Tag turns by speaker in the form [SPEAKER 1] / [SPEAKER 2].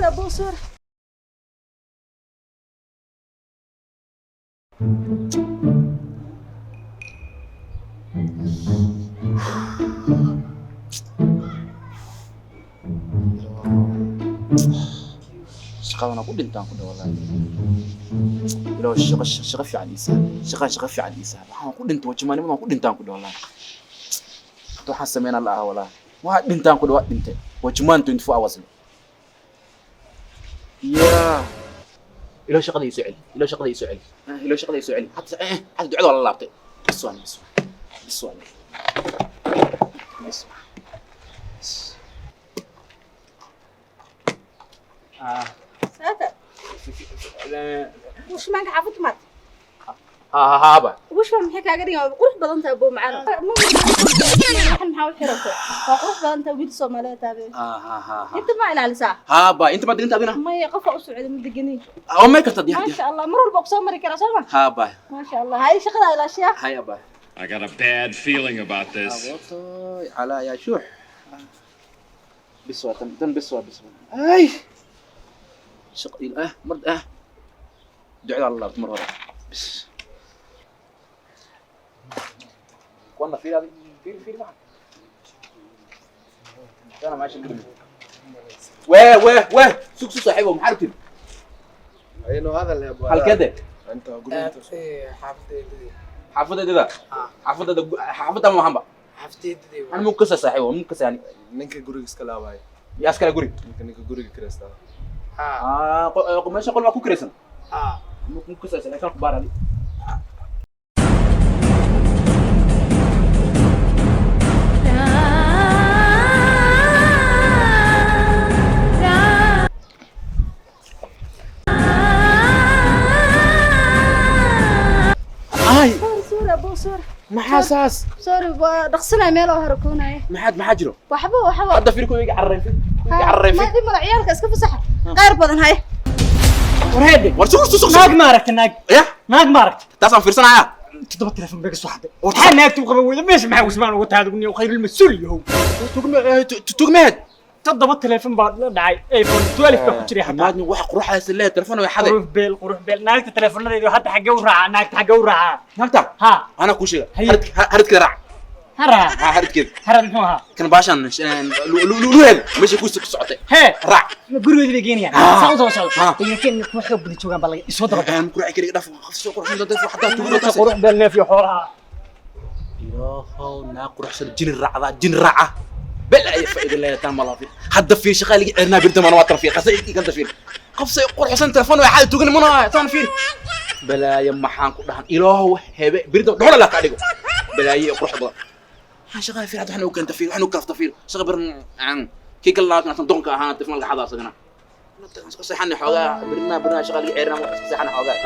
[SPEAKER 1] abo, sorry.
[SPEAKER 2] Shaqadana ku dhintaan ku dhaw wallaahi. Ilaahu shaqo, shaqo fiican ii sahal, shaqo, shaqo fiican ii sahal. Waxaan ku dhinto wajimaanimadan ku dhintaan ku dhaw wallaahi. Hadda waxaan sameynaa la aha wallaahi. Waa dhintaan ku dhaw, waa dhintay wajimaan 24 hours. Yaa Ilaahu, shaqada ii soo celi. Ilaahu, shaqada ii soo celi. Ilaahu, shaqada ii soo celi. Hatta hatta ducada waa la laabtay. Bis waa, bis waa, bis waa, bis waa.
[SPEAKER 1] Saata. Wishmaanka xaafadda maad?
[SPEAKER 2] Ha ha haba.
[SPEAKER 1] Wishmaan maxay kaaga dhigan? Waa qurux badan tahay, buu macaan. Waxan maxaa u xiratay? Waa qurux badan tahay, wiil Soomaaliyeed taabe.
[SPEAKER 2] Ha ha ha ha.
[SPEAKER 1] Inta ma ilaalisaa?
[SPEAKER 2] Haba, inta ma deginta adina?
[SPEAKER 1] Maya, qofa u socda, ma degani.
[SPEAKER 2] Oo may karta diyaar.
[SPEAKER 1] Maasha Allah, mar walba ku soo mari karaa, soo ma?
[SPEAKER 2] Haba.
[SPEAKER 1] Maasha Allah, hay shaqada ilaashiya.
[SPEAKER 2] Hay aba.
[SPEAKER 3] I got a bad feeling about this.
[SPEAKER 2] أبوطي على يا شوح بسوا تم تم بسوا بسوا اي شق اه مرد اه دعاء الله مر ورا بس والله في هذه في في معك انا معاش. واه واه واه، سوق سوق صاحبهم محارتين.
[SPEAKER 4] inuu hadal leh.
[SPEAKER 2] هل كده؟
[SPEAKER 4] Inta guriga.
[SPEAKER 5] Xaafadeedii.
[SPEAKER 2] حافظة ده حافظة ده حافظة محمد.
[SPEAKER 5] Xaafadeedii.
[SPEAKER 2] انا مو قصه صاحبه مو قصه يعني.
[SPEAKER 4] Ninka guriga iska laabay.
[SPEAKER 2] يا اسكال غوري.
[SPEAKER 4] Ninka guriga kiraysta.
[SPEAKER 5] Ha.
[SPEAKER 2] اه، ماشي، قول ما كو كريسن.
[SPEAKER 5] Ha.
[SPEAKER 2] مو قصه كان كبار علي. Ay.
[SPEAKER 1] Sorry, sorry abo, sorry.
[SPEAKER 2] Maxaa saas?
[SPEAKER 1] Sorry, waa dhaqsanaya meel oo harakoonaya.
[SPEAKER 2] Maxaad, maxaa jiro?
[SPEAKER 1] Waxba, waxba.
[SPEAKER 2] Hadda fiir, kuwiga carareen, kuwiga carareen.
[SPEAKER 1] Ma dhib mala, ciyaalka iska fasaxa qaar badan hay.
[SPEAKER 6] Wareede.
[SPEAKER 2] War suq suq suq.
[SPEAKER 6] Naag ma aragta naag?
[SPEAKER 2] Ya.
[SPEAKER 6] Naag ma aragta?
[SPEAKER 2] Taasaan fiirsanaya.
[SPEAKER 6] 7 telefoon bay ka soo xaday. Maxaa naagtu qaban weyda meesha? Maxaa Usmaan uga tahay adigu khayrul mas-uul yahow?
[SPEAKER 2] Tugmeed.
[SPEAKER 6] 7 telefoon baa la dhacay, iPhone 12 baa ku jiray xataa.
[SPEAKER 2] Maadni wax quruxdaas leeyahay, telefoon way xaday.
[SPEAKER 6] Qurux beel, qurux beel. Naagta telefoonadaydu hadda xaggee u raacaa? Naagta xaggee u raacaa?
[SPEAKER 2] Naagta?
[SPEAKER 6] Ha.
[SPEAKER 2] Anaa kuu sheega.
[SPEAKER 6] Haye.
[SPEAKER 2] Haradkeeda raac.
[SPEAKER 6] Ha raac?
[SPEAKER 2] Ha, haradkeeda.
[SPEAKER 6] Harad muxuu ahaa?
[SPEAKER 2] Kan baashan luheeda meesha ku socotay.
[SPEAKER 6] Hee.
[SPEAKER 2] Raac.
[SPEAKER 6] Ma gurigoodii bay geenayaan?
[SPEAKER 2] Ah.
[SPEAKER 6] Saa u daba socdo.
[SPEAKER 2] Ah.
[SPEAKER 6] Laakiin kuwa xoog badan joogaan baa laga isoo daba.
[SPEAKER 2] Ku raaci kariga dhaf soo quruxsan dad xataa tuugada taas.
[SPEAKER 6] Qurux beel, neef iyo xoolaha.
[SPEAKER 2] Ilaahow, naa quruxsan jini raacda, jini raaca bel ay faa'iido leedahay tan malaafin. Hadda fiir, shaqaa laga celinaa birta mana waa tarfiir qasay kan tafiir qofsay quruxsan telefoon way xaday tuugana mana tan fiir balaayo. Maxaan ku dhahan? Ilaahow hebe birta dhola la ka dhigo balaayo qurux badan. Waxaan shaqaa fiir hadda waxaan u keenta fiir, waxaan u kalafta fiir shaqa bir aan kii kala laatan doonka ahaan telefoon laga xadaa asagana. Iska seexanay xoogaa birna, birna shaqa laga celinaa, iska seexanay xoogaa.